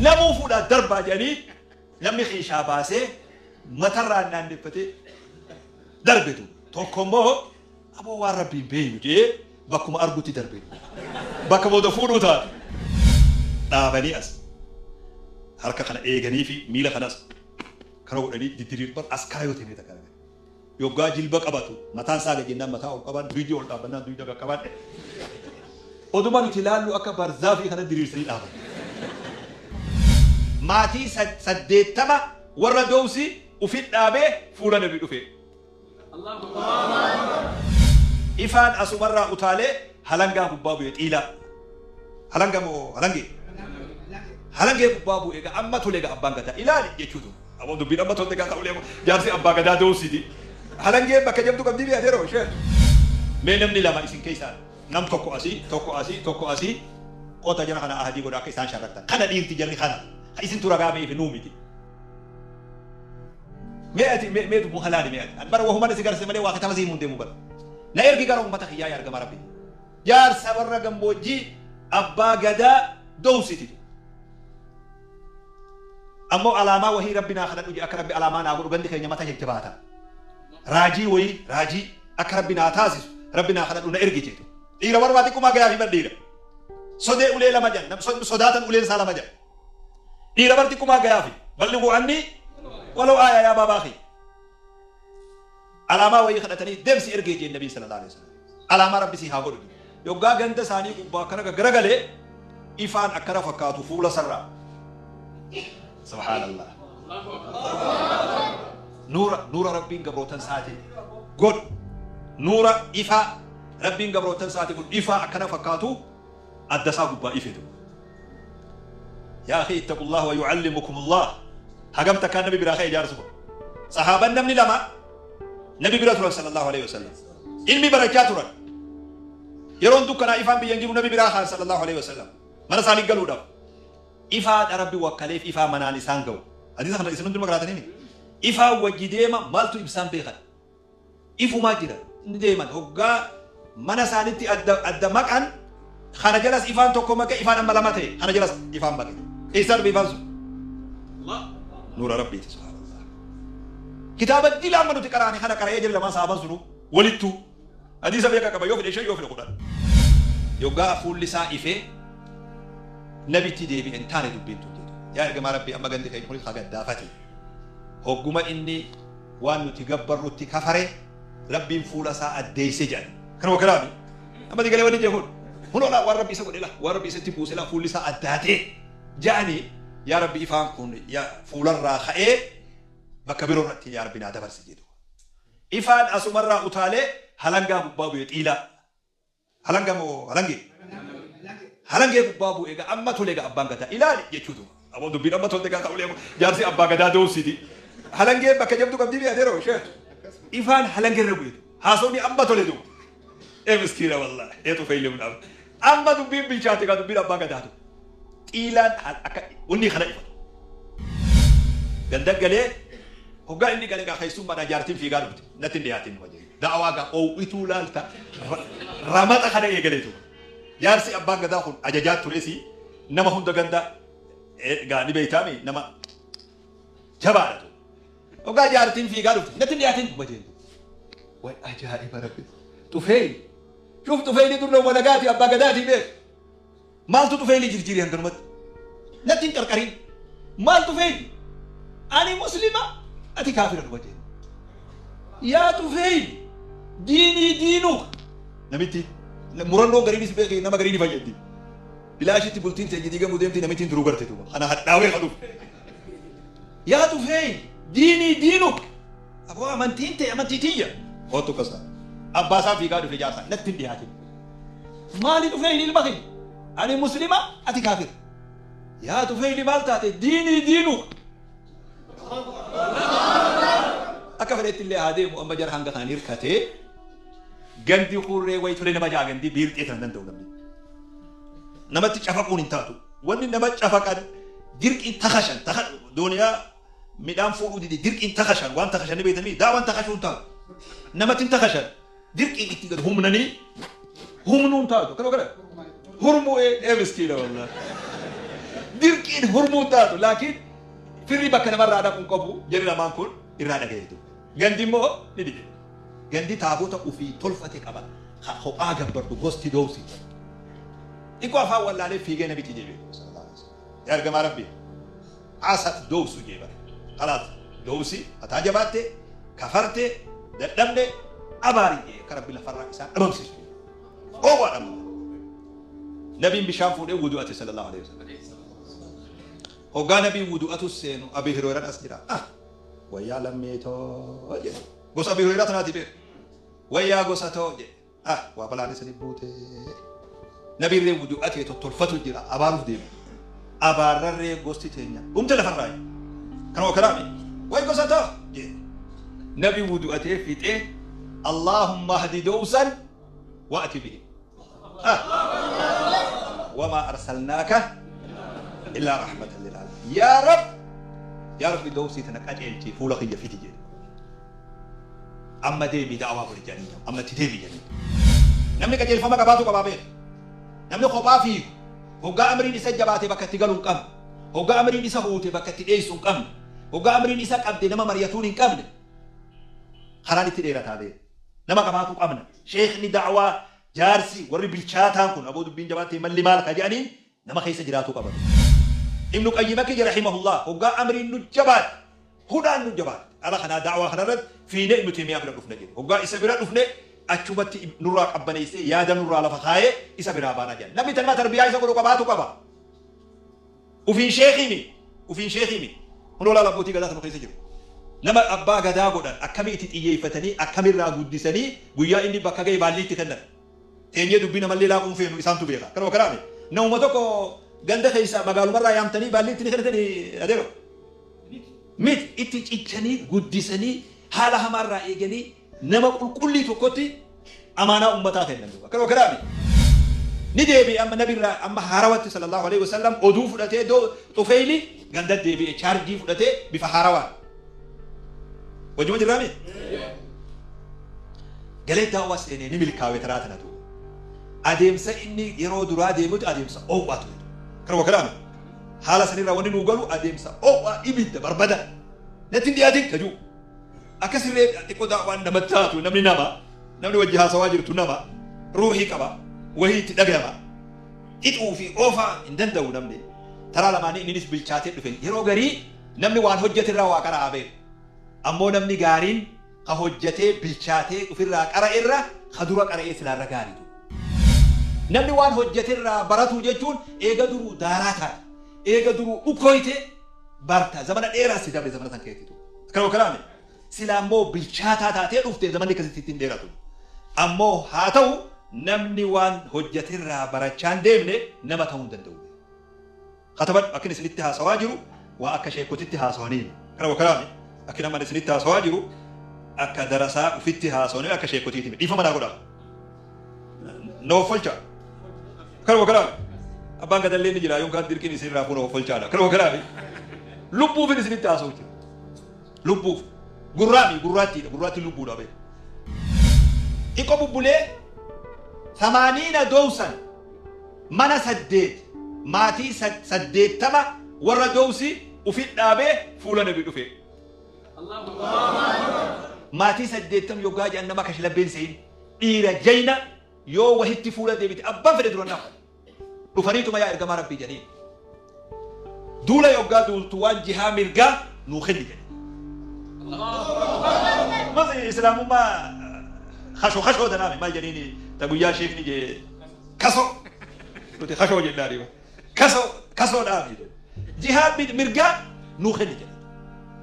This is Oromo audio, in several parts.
Namuu fuudhaa darbaa jedhanii namni kiishaa baasee matarraan naanneffatee darbetu. Tokko immoo aboo waan Rabbiin beeynu jedhee bakkuma argutti darbe. Bakka booda fuudhuu taate. Dhaabanii as harka kana eeganii fi miila kanas kana godhanii diddiriirban as kara yoo ta'e takka. Yoggaa jilba qabatu mataan isaa gad jennaan mataa ol qaban, duydi ol dhaabbannaan duyda qaqqaban. Oduma nuti ilaallu akka barzaafii kana diriirsanii dhaaban. Maatii 80 warra Dowsi ufit dhaabee fuula Nabi dhufe. Ifaan asumarraa utaalee halangaa gubbaa bu'e xiilaa. Halanga moo halangee? Halangee gubbaa bu'e egaa amma tole egaa abbaan gadaa ilaali jechuutu. Aboo dubbiin amma tolte egaa ta'ulee jaarsi abbaa gadaa Dowsiiti. Halangeen bakka jabdu qabdii biyya yeroo ishee. Mee namni lama isin keessaa nam tokko asii, tokko asii, tokko asii qota jara kana ahadii godha akka isaan sharraktan. Kana dhiirti jarri kana. Ka isintu ragaa beefi nuu miti. Mee ati mee mee dubbu halaali mee ati. An bara wahuman si garsiise malee waa kitaba si himuun deemu bara. Na ergi gara ummata kiyyaa yaa ergamaa Rabbii. Jaarsa warra gammoojjii abbaa gadaa Dowsiti. Ammoo alaamaa wahii Rabbi naa kadhadhu jedhe akka Rabbi alaamaa naa godhu gandi keenya mata jajjabaata. Raajii wayii raajii akka Rabbi naa taasisu Rabbi naa kadhadhu na ergi jedhu. Dhiira warraa xiqqumaa gayaa fi bar dhiira. Sodee ulee lama jedhan sodaatan uleen isaa lama jedhan. Dhiira bar xiqqumaa gayaa fi balliguu annii walau aayaa yaa baabaa kiyya. Alaamaa wayii kadhatanii deemsi ergee jeen Nabiin sallallahu alaihi wasallam. Alaamaa Rabbi sii haa godhu. Yoggaa ganda isaanii gubbaa akkana gaggaragalee ifaan akkana fakkaatu fuula sarraa. Subhaanallah. Nuura nuura Rabbiin gabrootan isaati godhu. Nuura ifaa Rabbiin gabrootan isaati godhu ifaa akkana fakkaatu adda isaa gubbaa ifetu. Yaa akhi ittaqullah wa yu'allimukumullah. Hagam takkaan nabi biraa ka'e jaarsi kun. Sahaaban namni lama nabi bira turan sallallahu alaihi wasallam. Ilmi barachaa turan. Yeroon dukkanaa ifaan biyya hin jiru nabi biraa kaan sallallahu alaihi wasallam. Mana isaanii galuudhaaf. Ifaadha Rabbi wakkaleef ifaa manaan isaan ga'u. Hadiisa kana isin hundinuu qaraatanii mi? Ifaa wajji deema maaltu ibsaan beekan. Ifumaa jira. Ni deeman. Hoggaa mana isaanitti adda adda maqan kana jalas ifaan tokko maqe, ifaan amma lama ta'e, kana jalas ifaan maqe. Eessaa dhufe ifaan sun? Nuura Rabbiiti subhaanallah. Kitaaba dila amma nuti qaraane kana qara'ee jira lamaan sahaaban sunuu walittuu. Hadiisa meeqa qaba? Yoo fedhe 5, yoo fedhe 10. Yoggaa fuulli isaa ifee nabitti deebi'e, hin taane dubbiin tun jedhe. Yaa ergamaa Rabbii, amma gandi keenya kunis hagaddaafate. Hogguma inni waan nuti gabbarrutti kafare Rabbiin fuula isaa addeeyse jedhan. Kanuma kalaami. Amma digalee wanni jee kun. Hunoo laa waan Rabbi isa godhe laa waan Rabbi isatti buuse laa fuulli isaa addaatee jedhanii, yaa Rabbi ifaan kun yaa fuularraa ka'ee bakka biroo irratti yaa Rabbi naa dabarsi jedhu. Ifaan asumarraa utaalee halangaa gubbaa bu'e xiilaa. Halanga moo halangee? Halangee gubbaa bu'e egaa amma tole egaa abbaan gadaa ilaali jechuutu. Aboo dubbiin amma tolte egaa ta'ulee jaarsi abbaa gadaa Dowsiti. Halangeen bakka jabdu qabdii biyya yeroo ishee. Ifaan halangee irra bu'e. Haasofni amma tole duuba. Ee miskiina wallaahi. Ee Tufeeyli ibn Amr. Amma dubbiin bilchaate egaa dubbiin abbaa gadaatu. Xiilaan akka wanni kana ifatu. Ganda galee hoggaa inni gale egaa keessummaadhaan jaartiin fiigaa dhufte. Natti hin dhiyaatin numa jedhe. Da'awaa gaa oowwituu laalta ramaxa kana eegaleetu. Jaarsi abbaan gadaa kun ajajaa turesi nama hunda ganda gaa ni beeytaami nama jabaadha ture. Hoggaa jaartiin fiigaa dhufte, natti hin dhiyaatin numa jedhe. Way ajaa'iba Rabbi. Xufeeyli. Shuf Xufeeyli dur nama nagaati abbaa gadaatii beek. Maaltu Xufeeyli jirjiire hanganumatti? Natti hin qarqarin. Maal Xufeeyli? Ani muslima, ati kaafira numa jeen. Yaa Xufeeyli, diinii diinuka. Namitti murannoo gariinis beeki nama garii ni fayyaddi. Bilaashitti bultiin teenya diigamuu deemti namittiin duruu garte duuba. Kana hadhaawee ka dhufe. Yaa Xufeeyli, diinii diinuka. Aboo amantiin tee amantii tiyya. Kootu akkas ta'a. Abbaa isaa fiigaa dhufe jaarsa natti hin dhiyaatin. Maali Xufeeyli ilma kiyya? Ani muslima, ati kaafira. Yaa Xufeeyli maal taate? Diinii diinuka. Akka fedhetti illee haa deemu amma jara hanga kanaan hirkatee gandi hurree wayi tole nama ja'a gandi biirxee tan danda'u namni. Namatti cafaquun hin taatu. Wanni nama cafaqan dirqiin takashan dooniyaa midhaan fuudhuu dide dirqiin takashan waan takashan ni beektanii daawaan takashuu hin taatu. Namatti hin takashan. Dirqiin itti gad humnanii humnuu hin taatu. Kana kana hurmuu ee miskiina wallahi. Dirqiin hurmuun taatu laakiin firri bakka namarraa dhaquun qabu jarri lamaan kun irraa dhagayeetu. Gandi immoo ni dide. Gandi taabota ofii tolfate qaba. Kophaa gabbartu gosti doobsi. Xiqqoo afaan wallaalee fiigee nabitti deebi'e. Yaa ergamaa Rabbii. Asat doobsu jee bara. Kalaas doobsi mataa jabaatte kafarte dadhabne abaari jee akka Rabbi lafarraa isaan dhabamsiisu. Oowwaadha. Nabiin bishaan fuudhee wudu'ate sallallahu alaihi wasallam. Hoggaa nabiin wudu'atu seenu Abi Hurayran as jira. Ah wayyaa lammeetoo jedhe. Gosa Abi Hurayraa tanaati beeku. Wayyaa gosa too jedhe. Ah waa balaan isin buute. Nabiirree wudu'atee tottolfatu jira abaaruuf deema. Abaarrarree gosti teenya. Dhumte lafarraa. Kanuma kalaami. Way gosa too jedhe. Nabi wudu'atee fixee Allahumma hadi dawsan wa'ati bihi. Ah. Wamaa arsalnaaka illaa rahmatan lil aalamiin. Yaa Rab yaa Rabbi dawsii tana qajeelchi fuula kiyya fidi jedhe. Amma deemi da'awaa godhi jedhanii amma itti deemi jedhanii. Namni qajeelfama qabaatu qabaa beeka. Namni kophaa fiigu hoggaa amriin isa jabaate bakka itti galu hin qabne. Hoggaa amriin isa huute bakka itti dheessu hin qabne. Hoggaa amriin isa qabde nama mari'atuun hin qabne. Karaan itti dheerataa beeka. Nama qabaatu qabna. Sheekni da'awaa jaarsi warri bilchaataan kun aboo dubbiin jabaattee malli maal ka jedhaniin nama keessa jiraatuu qaban. Ibnu Qayyim akka jedhe rahimahullah hoggaa amriin nu jabaatte hudhaan nu jabaatte ala kanaa da'awaa kanarratti fiinee Ibnu Taymiyaa bira dhufna jedhe. Hoggaa isa bira dhufne achumatti nurraa qabbaneessee yaada nurraa lafa kaayee isa biraa baanaa jedhan. Namni tanuma tarbiyaa isa godhu qabaatu qaba. Ufiin sheekii ufiin sheekii Kunoo laala abbootii gadaa tanu keessa jiru. Nama abbaa gadaa godhan akkamii itti xiyyeeffatanii akkamirraa guddisanii guyyaa inni bakka ga'e baallii itti kennan. Teenyee dubbii namallee laaquun feenu isaantu beeka. Kanuma karaame. Namuma tokko ganda keessa magaalumarraa yaamtanii baallii itti ni kennitanii adeero. Miti itti cichanii guddisanii haala hamaarraa eeganii nama qulqullii tokkotti amaanaa ummataa kennan. Kanuma karaame. Ni deebi'e amma nabirraa amma haarawatti sallallahu alaihi wasallam oduu fudhatee Xufeeyli ganda deebi'e chaarjii fudhatee bifa haarawaan. Wajjuma jirraami? Galee daawwaa seenee ni milkaa'e taraa tanatu. Adeemsa inni yeroo duraa deemutu adeemsa oowwaa ture. Kanuma karaame. Haala sanirraa wanni nuu galu adeemsa oowwaa ibidda barbada. Natti hin dhiyaatin kajuu. Akkasirree xiqqoo daawwaan namatti taatu namni nama namni wajji haasawaa jirtu nama ruuhii qaba wahii itti dhagayama. Xixuu fi oofaa hin danda'u namni. Taraa lamaanii inninis bilchaatee dhufe. Yeroo garii namni waan hojjete irraa waa qara'aa beeku. Ammoo namni gaariin ka hojjetee bilchaatee ofirraa qara'e irra ka dura qara'ee silaarra gaariitu. Namni waan hojjete irraa baratu jechuun eega duruu daaraa taate, eega duruu dhukooyte barta. Zamana dheeraa si dabre zamana san keetitu. Akkana kalaame. Silaa immoo bilchaataa taatee dhufte zamanni akkasitti ittiin dheeratu. Ammoo haa ta'u namni waan hojjete irraa barachaa hin deemne nama ta'uu hin danda'u. Kataban akkin isinitti haasawaa jiru waa akka sheekotitti haasawanii. Kana kalaame akki nama isinitti haasawaa jiru akka darasaa ufitti haasawanii akka sheekotiiti. Dhiifama naa godhaa. Na offolcha. Kanuma kalaame. Abbaan gadallee ni jira yookaan dirqiin isinirraa fuuna offolchaadha. Kanuma kalaame. Lubbuufin isinitti haasa'u jira. Lubbuuf. Gurraami gurraattiidha. Gurraattiin lubbuudha beeku. Xiqqoo bubbulee 80 dowsan mana 8 maatii 80 warra dowsi ufit dhaabee fuula nabi dhufe. Maatii 80 yoggaa jedhan nama kashlabbeen se'in dhiira jayna yoo wahitti fuula deebite abbaan fedhe dura nafa. Dhufaniituma yaa ergamaa Rabbii jedhanii. Duula yoggaa duultu waan jihaa mirgaa nuu kenni jedhe. Masi islaamummaa kashoo kashoo tanaami maal jedhini ta guyyaa sheekni jee kasoo nuti kashoo jennaani kasoo kasoo dhaami jihaa mirgaa nuu kenni jedhe.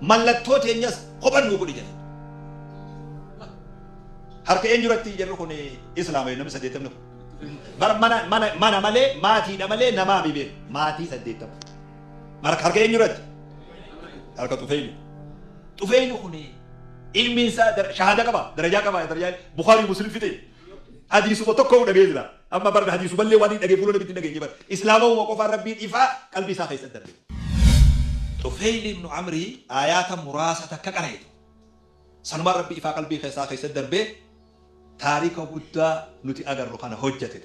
Mallattoo teenyas kophan nuu godhi jedhe. Harka eenyuratti jarri kun islaama namni 80 kun. Bar mana mana mana malee maatiidha malee namaa mi beeku maatii 80. Marka harka eenyuratti? Harka Xufeeyli. Xufeeyli kun ilmiin isaa shahaada qaba darajaa qaba darajaa Bukhaarii Muslim fixe. Hadiisuma tokko dhagee jira. Amma bar hadiisumallee waan hin dhagee fuula nabitti hin dhageenye bar. Islaamuma qofaan Rabbiin ifaa qalbii isaa keessatti darbe. Xufeeyli ibnu Amrii aayaata muraasa takka qara'e. Sanumaan Rabbi ifaa qalbii keessaa keessatti darbee taarika guddaa nuti agarru kana hojjate.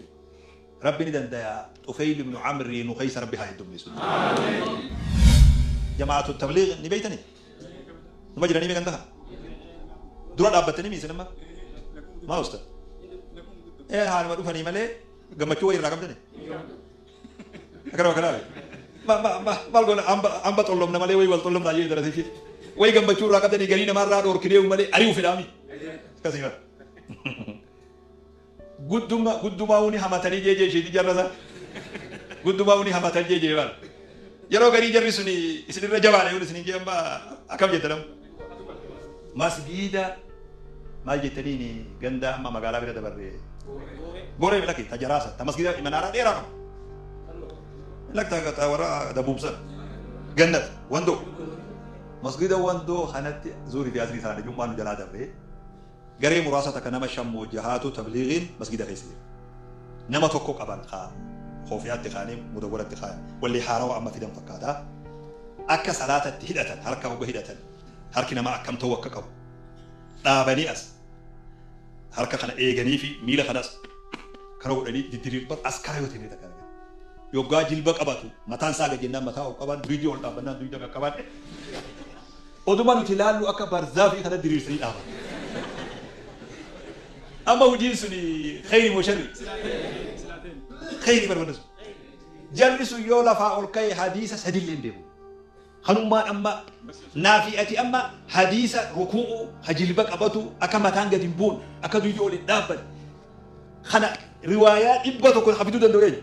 Rabbi ni dandaya Tufayl ibn Amri nu keessa Rabbi haa heddummeessu. Jamaatu tabliigh ni beeytanii? Numa jiranii beekan taha? Dura dhaabbattanii miisin amma? Maa usta? Ee haaluma dhufanii malee gammachuu wayii irraa qabdani? Akkana kanaa ma ma ma maal goona amba amba xollomna malee wayii wal xollomna jee darasichi. Wayii gammachuu irraa qabdanii garii namaarraa dhoorkinee malee ari'uu fedhaami. Akkasii bara. Gudduma guddumaa uni hamatanii jeejee isheeti jarrasa. Guddumaa uni hamatan jeejee bara. Yeroo garii jarri suni isinirra jabaadha yoo isinin jee amma akkam jettan amma. Masgiida maal jettaniin ganda amma magaalaa bira dabarre. Boree lakki ta jaraasa ta masgiida manaaraa dheeraa qabu. Lakki ta warra dabuubsan. Gannat wandoo. Masgiida wandoo kanatti zuurii fi asrii isaanii jum'aan nu jalaa dabree. Garee muraasa takka nama 5 moo jahaatu tabliighiin masgiida keessa jira. Nama tokko qaban ka koofiyaatti kaanii mudawwaratti kaayan. Walli haarawa amma fidan fakkaata. Akka salaatatti hidhatan harka hogga hidhatan harki namaa akkam ta'uu akka qabu dhaabanii as harka kana eeganii fi miila kanas kana godhanii diddiriir bar askara yoo ta'e takka yoggaa jilba qabatu mataan isaa gad jennaan mataa ol qaban duydi ol dhaabbannaan duyda qaqqaban. Oduma nuti laallu akka barzaafii kana diriirsanii dhaaban. Amma hojiin suni kheyri moo sharri? Kheyri barbaada sun. Jarri sun yoo lafaa ol ka'e hadiisa sadillee hin beeku. Kanummaan amma naafi ati amma hadiisa ruku'u ha jilba qabatu akka mataan gadi hin buune akka duydi ol hin dhaabbanne kana riwaayaa 100 ka fiduu danda'u eenyu?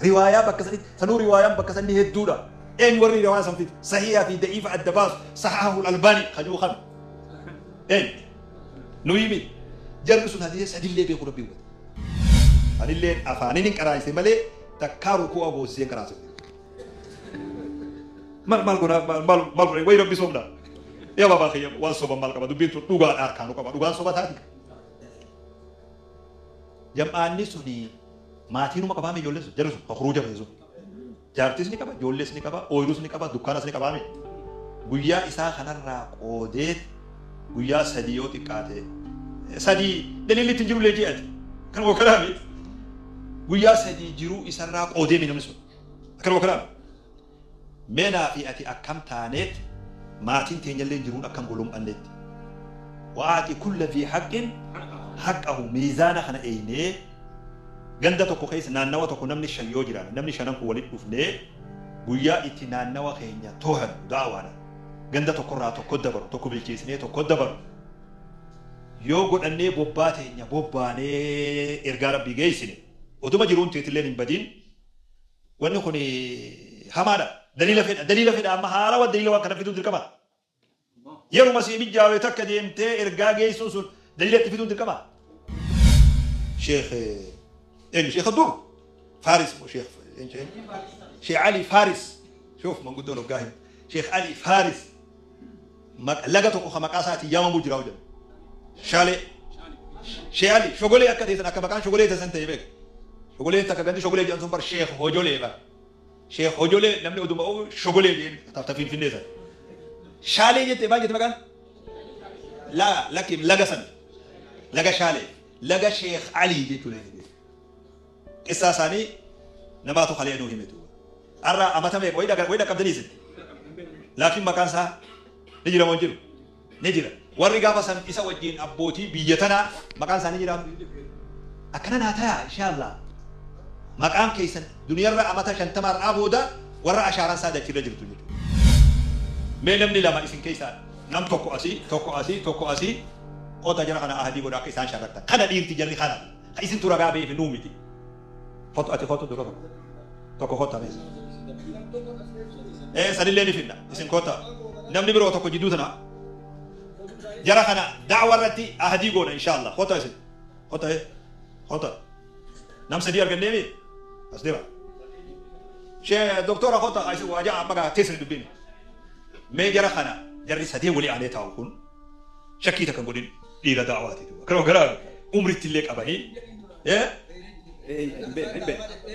Riwaayaa bakka sanitti sanuu riwaayaan bakka sanni hedduudha. Eenyu warri riwaayaa san fidu? Sahiha fi da'iifa adda baasu sahahul albaani kajuu kami? Eenyu? Nuyi miti. Jarri sun hadiisa sadillee beeku rabbi hubate. Anilleen afaaniin hin qaraasise malee takkaa ruku'a goosisee hin qaraasifne. Maal maal godhaa maal maal maal godhaa wayi rabbi soomna. Yaa baabaa kiyya waan soban maal qaba dubbiin tun dhugaadha harkaanu qaba dhugaan soba taati. Jam'aanni suni maatiinuma qabaame ijoolleen sun jarri sun ka khuruuja bahe sun. Jaartis ni qaba, ijoollees ni qaba, ooyirus ni qaba, dukkaanas ni qabaame. Guyyaa isaa kanarraa qoodee guyyaa sadii yoo xiqqaate sadii daliilli ittiin jiru leenjii ati. Kanuma kanaami guyyaa sadii jiruu isarraa qoodee namni sun. Akkanuma kanaami. Mee naa fi ati akkam taaneet maatiin teenyalleen jiruun akka hin golom'annetti. Wa'aaxi kulla dhii haqqin haqqahu miizaana kana eeynee ganda tokko keessa naannawa tokko namni 5 yoo jiraanne namni shanan kun walitti dhufnee guyyaa itti naannawa keenya toohannu da'awaadhaan ganda tokkorraa tokko dabaru tokko bilcheessinee tokko dabaru yoo godhannee bobbaa teenya bobbaanee ergaa Rabbii geessine oduma jiruun teetilleen hin badin. Wanni kun hamaadha. Daliila fedha. Daliila fedha amma haarawa daliila waan kana fiduun dirqama. Yeruma sii mijjaawe takka deemtee ergaa geessuun sun daliila itti fiduun dirqama. Sheekh eenyu Sheekh Dur Faaris moo Sheekh eenyu Sheekh Ali Faaris shoof manguddoon hoggaa himu Sheekh Ali Faaris laga tokko ka maqaa isaatiin yaamamu jira jedhu. Shaalee. Sheekh Ali shogolee akka teessan akka maqaan shogolee teessan ta'e beeku. Shogoleen takka gandi shogolee jedhan sun bar Sheekh Hojolee bar. Sheekh Hojolee namni oduma oofu shogolee jedheen ta Finfinnee san. Shaalee jette maal jette maqaan? La lakki laga san. Laga Shaalee. Laga Sheekh Ali jechuudha. Qissaa isaanii namaatu kalee nuu hime duuba. Har'a amata meeqa wayii dhaqa wayii dhaqqabdanii isin. Laakiin maqaan isaa ni jira moo hin jiru? Ni jira. Warri gaafa san isa wajjin abbootii biyya tanaa maqaan isaanii jira. Akkana naa tayaa inshaallah. Maqaan keessan duniyarra amata 50 har'aa booda warra ashaaraan isaa dachirra jirtu jechuudha. Mee namni lama isin keessaa nam tokko asii tokko asii tokko asii kota jara kana ahadii godha akka isaan sharraktan. Kana dhiirti jarri kana. Ka isintu ragaa beefi nuu miti. Kotu ati kotu dura tokko. Tokko kotta mees. Ee sanillee ni finna. Isin kotta. Namni biroo tokko jidduu tana. Jara kana da'wa irratti ahdii goona inshallah. Kotta isin. Kotta ee. Kotta. Nam sadii argannee mi? As deema. Shee doktora kotta isin waa ja'a amma gaa teessani dubbiin. Mee jara kana jarri sadee walii aanee taa'u kun shakkii takka hin godhin dhiira da'waati duuba. Kanuma garaa umritti illee qabanii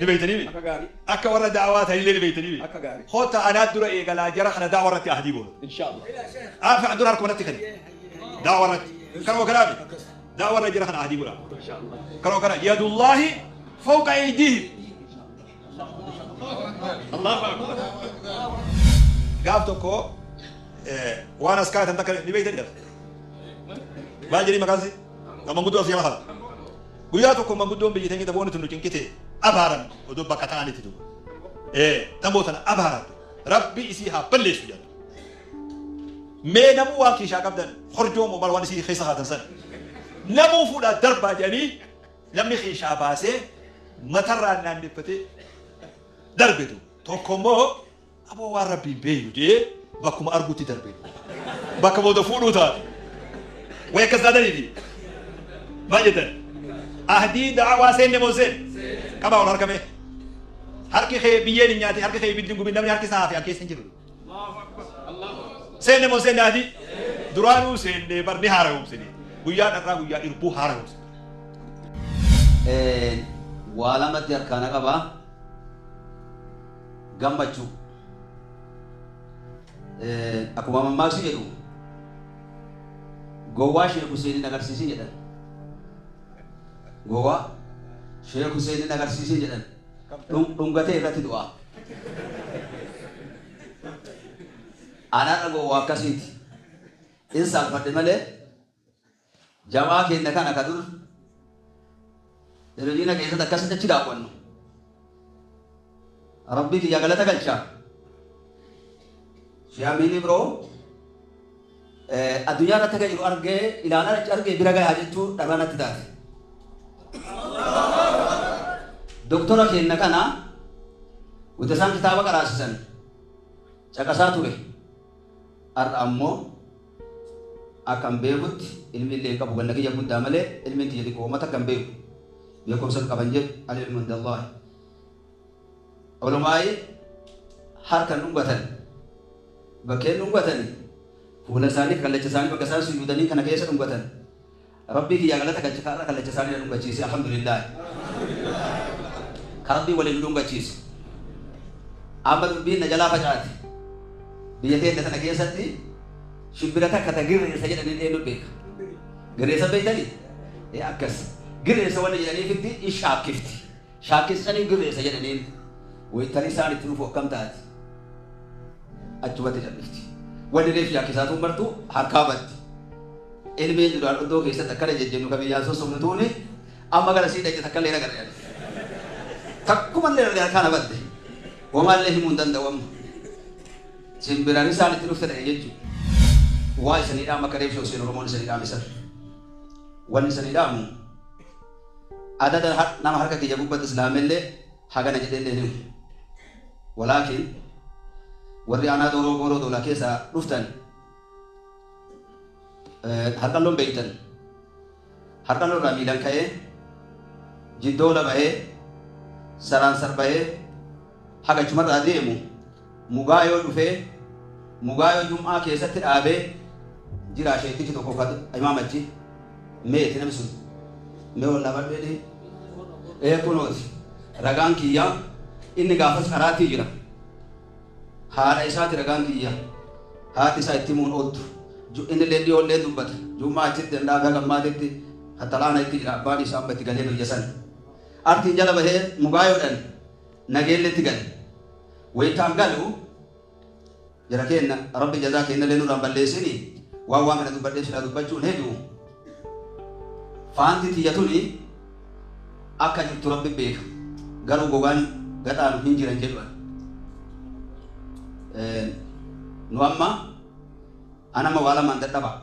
ni beeytanii mi? Akka warra da'waa ta'illee ni beeytanii mi? Kota anaa dura eegalaa jara kana da'wa irratti ahdii goona. Aafi dura harkuma natti kenni. Da'wa irratti. Kanuma garaa mi? Da'wa irra jara kana ahdii godha. Kanuma garaa yadullaahi Fawqa aydiihim. Allahu akbar. Gaaf tokko waan as kaa'atan takka ni beektan jedha. Maal jedhii maqaan isii? Kan manguddoo as jala kana. Guyyaa tokko manguddoon biyya teenya taboonni tun nu cinqite abaaran odoo bakka ta'anitti duuba. Taboo tana abaaran rabbi isii haa balleessu jedhan. Mee namuu waan kiishaa qabdan horjoo moo maal waan isii keessa kaatan san namuu fuudhaa darbaa jedhanii namni kiishaa baasee matarraan naanneffatee darbe duuba. Tokko immoo aboo waan rabbiin beeyu jedhee bakkuma argutti darbe duuba. Bakka booda fuudhuu taate. Way akkas taataniifi. Maal jettan? Ahdii da'awaa seenne moo seen? Qabaa ol harka mee. Harki kee biyyeen hin nyaatin, harki kee ibiddi hin gubin, namni harki isaa hafe an keessa hin jiru. Seenne moo seenne ahdii? Duraanuu seenne bar ni haara'oomsine. Guyyaan har'aa guyyaa irbuu haara'oomsine. Waa lamatti harkaana qaba. Gammachuu. Akkuma mammaaksi jedhu gowwaa Sheek Huseen hin agarsiisin jedhan. Gowwaa Sheek Huseen hin agarsiisin jedhan. Dhungatee irratti du'a. Anarra gowwaa akkasiiti. In saalfadhe malee jamaa keenya kana ka dur televiziyoona keessatti akkasitti achi daawwannu. Rabbii kiyya galata galcha. Shi'amiin biroo addunyaa irratti akka jiru argee ilaalaa achi argee bira gahaa jechuu dharraa natti taate. Doktora keenya kana wanta isaan kitaaba qaraasisan caqasaa ture. Har'a ammoo akkan beekutti ilmi illee qabu ganna kiyya guddaa malee ilmi tiyya xiqqoo uummata akkan beeku beekumsa qaban jedhu al-ilmu indallahi. Ulumaayi harkan dhungatan bakkeen dhungatani fuula isaanii kallacha isaanii bakka isaan sujuudanii kana keessa dhungatan. Rabbii kiyyaa galata galcha kaarra kallacha isaanii na dhungachiise alhamdulillah. Ka rabbii waliin nu dhungachiise. Amma dubbiin na jalaa facaate. Biyya teenya tana keessatti shimbira takka ta girreessa jedhaniin eenyu beeka? Girreessa beektanii? Ee akkas. Girreessa wanni jedhaniifitti in shaakkifti. Shaakkisaniif girreessa jedhaniin. Wayitanii isaan itti dhufu akkam taati? Achumatti cal'ifti. Wanni reef shaakkisaatuun martuu harkaa baddi. Ilmiin duraan oddoo keessatti akkana jejjennu ka biyyaan sossobnu tuuni amma gara sii dhaqxe takka illee nagarre. Takkumallee irra harkaa na badde. Homaallee himuu hin danda'u amma. Simbiraan isaan itti dhufte ta'e jechuudha. Waa isanii dhaama akka reebsoo seen Oromoon isanii dhaame san. Wanni isanii dhaamu adada nama harka kiyya gubbatti islaamellee hagana jedheellee himu. Walaakin warri aanaa dooroo gooroo doolaa keessaa dhuftan harqalloon beektan. Harqalloo irraa miilan ka'ee jiddoola bahee saraansar bahee haga achumarraa deemu mugaayoo dhufee mugaayoo jum'aa keessatti dhaabee jira sheektichi tokko ka imaamachi meeti namni sun mee ol dhaabadhu jedhee ee kunooti ragaan kiyya inni gaafas karaatii jira haadha isaati ragaan kiyya haati isaa itti himuun ooltu inni illee dhiyoollee dubbata jum'aa achitti danda'aa haga ammaatitti hattalaana itti jira abbaan isaa amma itti galee biyya sana artiin jala bahee mugaayoodhaan nageelletti gale wayitaan galu jara keenna rabbi jazaa keenna illee nurraan balleessini waan waan kana dubbadhee silaa dubbachuun hedu faanti tiyya tuni akka jirtu rabbi beeka garuu gogaan gadhaanu hin jiran jedhu nu amma anama waa lamaan dadhabaa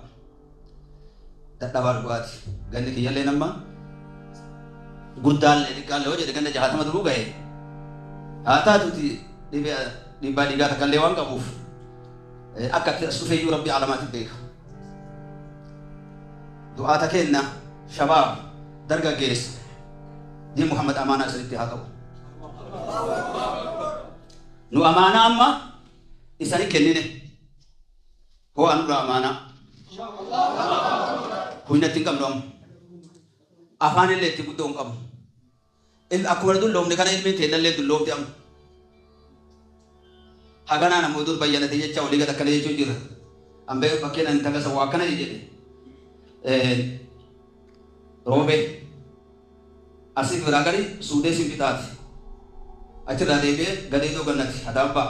dadhabaa dhugaati ganni kiyyallee nama guddaallee xiqqaallee hoo jedhe ganna 60 duruu gahe haa taatuti dhibee dhiibbaa dhiigaa takkallee waan qabuuf akka itti as dhufeeyyuu rabbi alamaati beeka. Du'aata kenna shabaab dargaggeessa diin Muhammad amaanaa isinitti haa ta'u. Nu amaanaa amma isani kennine hoo anurra amaanaa humna itti hin qabnu amma afaan illee itti guddoo hin qabnu. Akkuma dulloomne kana ilmiin teennallee dulloomte amma. Haganaa namoo dur bayyanate jecha walii gad akkana jechuu jira. Ambee bakkeen ani takasa waa akkana jedhe. Roobee. Arsii biraa gadi suudee sinfixaati. Achirraa deebi'ee gadeedoo gannati adaabbaa.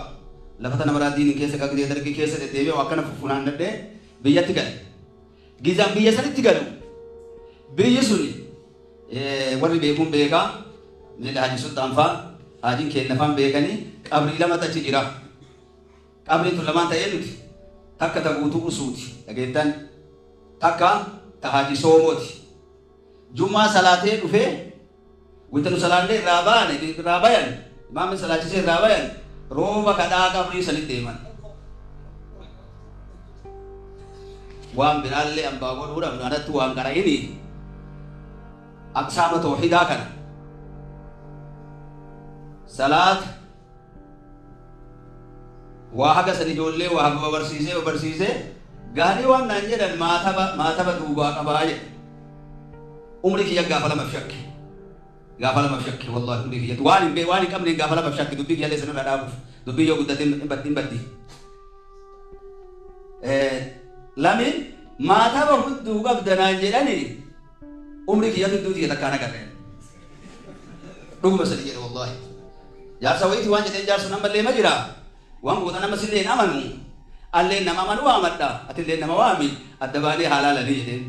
Lafa tana maraa diiniin keessa qaqdee dargii keessa deddeebi'ee waa akkana funaannadhee biyyatti gale. Gizaan biyya sanitti galu biyyi suni warri beekuun beekaa miidha Haji Sultaan faa Hajiin keenya faan beekanii qabrii lamatu achi jira. Qabriin tun lamaan ta'ee nuti takka ta guutuu usuuti dhageettan takka ta Haji Soomooti. Jummaa salaatee dhufee wanta nu salaannee irraa baane irraa bayan imaamni salaachisee irraa bayan rooba kadhaa qabrii sanitti deeman. Waan biraallee ambaa godhuudhaaf anatti waan qara'ini aqsaama tawhiidaa kana salaata waa haga san ijoollee waa haga barsiisee barsiisee gaarii waan naan jedhan maataba duubaa qabaa jedhe. Umri kiyya gaafa lamaaf shakke. Gaafa lamaaf shakke wallahi umri kiyya waan hin waan hin qabne gaafa lamaaf shakke dubbii kiyya sanirra dhaabuuf dubbii yoo guddate hin baddi. Lamin maataba hudduu qabda naan jedhani umri kiyya hudduu kiyya takkaan agarreen. Dhuguma sadi jedhe wallahi. Jaarsa wayiiti waan jedheen jaarsa ammallee ma jira. Waan goota nama sillee hin amanu. Alleen nama amanu waamadha. Atillee nama waami. Adda baanee haalaalanii jedheen.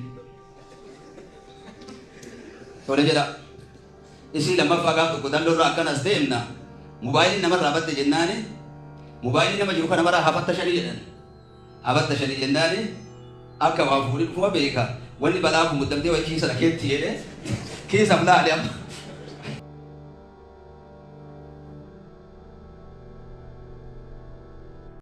Tole jedha. Isii lammaffaa gaaf tokko dalloo akkanas deemna. Mobaayilii namarraa badde jennaani. Mobaayilii nama jiru kana maraa hafatta shanii jedhan. Hafatta shanii jennaani akka waa fuudhii dhufuma beeka. Wanni balaa kun muddamtee wayii kiisa dhakeetti jedhee kiisa laale amma.